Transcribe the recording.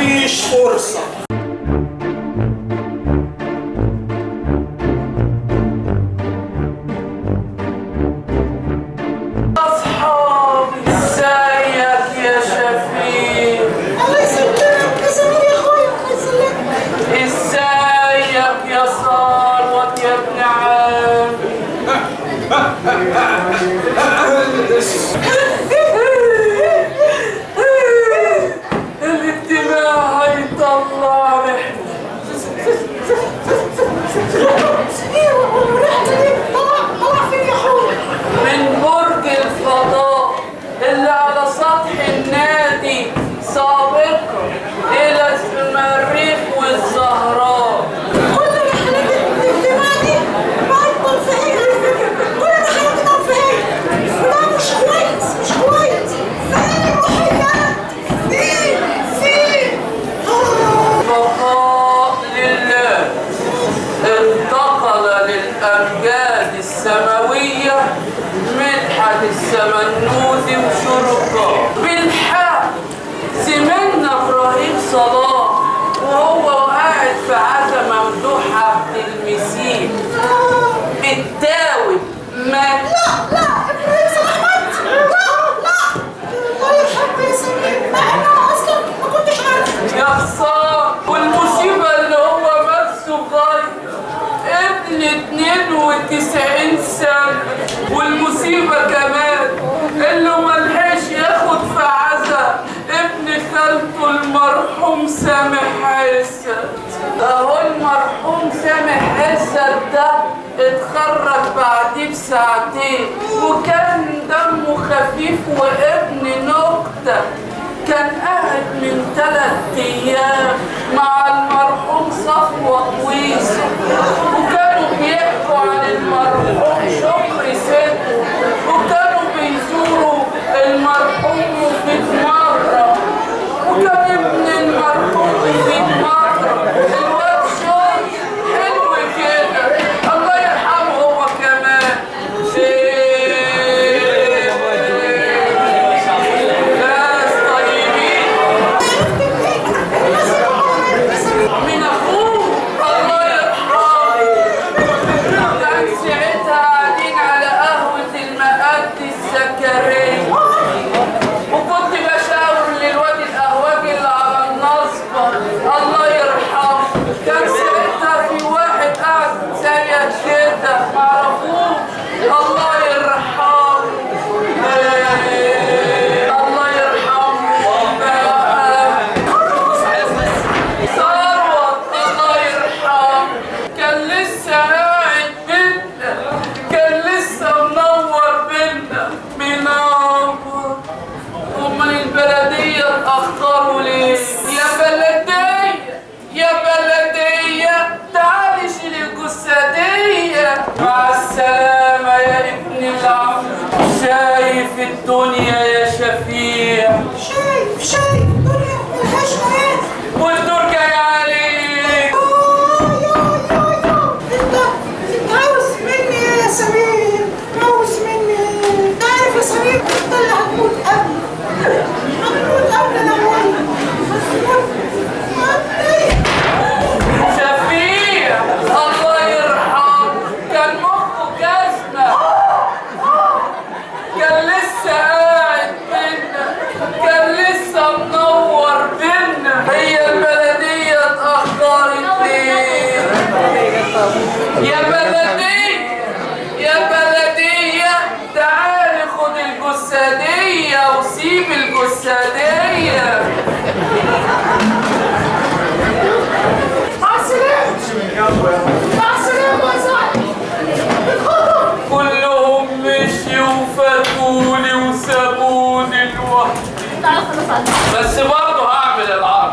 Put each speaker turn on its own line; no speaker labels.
مفيش فرصة.
اصحابي، ازيك يا شفيق؟
الله يسلمك يا سمير يا اخويا، الله يسلمك.
ازيك يا ثروت يا ابن عمي؟ الاجتماع هيطلع رحلة.
سمير، والرحلة دي طلع فين يا اخويا؟
من برج الفضاء اللي على سطح النادي سابقا إلى المريخ والزهراء.
كل رحلات الاجتماع دي بقت ترفيهية، كل رحلات ترفيهية، وده مش كويس، مش كويس. فين الروحيات؟ فين فين؟
بقاء لله، انتقل للأمجاد السماوية مدحت السمنودي وشركاه. بالحق زميلنا إبراهيم صلاح وهو قاعد في عزا ممدوح عبد المسيح التاوي مات.
لا لا، ابراهيم صلاح مات؟ لا لا، الله يرحمه يا سمير، مع ان انا اصلا ما كنتش عارفه.
يا خسارة، والمصيبة اللي هو مات صغير، ابن 92 سنة. والمصيبة كمان اللي ملحقش ياخد في عزا ابن خالته المرحوم سامح عزت. اهو المرحوم سامح عزت ده اتخرج بعديه بساعتين، وكان دمه خفيف وابن نكتة. كان قاعد من 3 أيام مع المرحوم صفوة طويسة، وكانوا بيحكوا عن المرحوم شكري ستو، وكانوا بيزوروا المرحوم مفيد مرة، وكان ابن المرحوم مفيد مرة الواد شوي حلو كده، الله يرحمه هو كمان. ناس طيبين.
عرفت منين؟ الناس اللي حواليك يا سمير.
من اخوه الله يرحمه. كان ساعتها قاعدين على قهوة المقدس زكريا، وكنت بشاور للواد القهوجي اللي على النصبة الله يرحمه. كان ساعتها في واحد قاعد زيك كده معرفوش، الله يرحمه. الله يرحمه ثروت الله يرحمه. كان لسه قاعد بينا، كان لسه منور بينا، منور. امال البلدية اتأخروا ليه؟ يا بلدية يا بلدية تعالي شيل الجثة دي. مع السلامة يا ابن العم. شايف الدنيا يا شفيع؟
شايف شايف الدنيا ملهاش نهاية.
والدور جاي عليك.
يا يا يا، انت عاوز مني ايه يا سمير؟ عاوز مني ايه؟ انت عارف يا سمير، انت اللي هتموت قبلي، هتموت قبل انا اموت، هتموت قبلي.
شفيع الله يرحمه كان مخه جزمة، كان لسه قاعد بينا، كان لسه منور بينا. هي البلدية اتأخرت ليه؟ يا بلدية يا بلدية تعالي خد الجثة دي وسيب الجثة دي.
مع السلامة، مع السلامة يا صاحبي. اتفضل.
كلهم مشيوا وفاتوني وسابوني لوحدي، بس برضه هعمل العرض.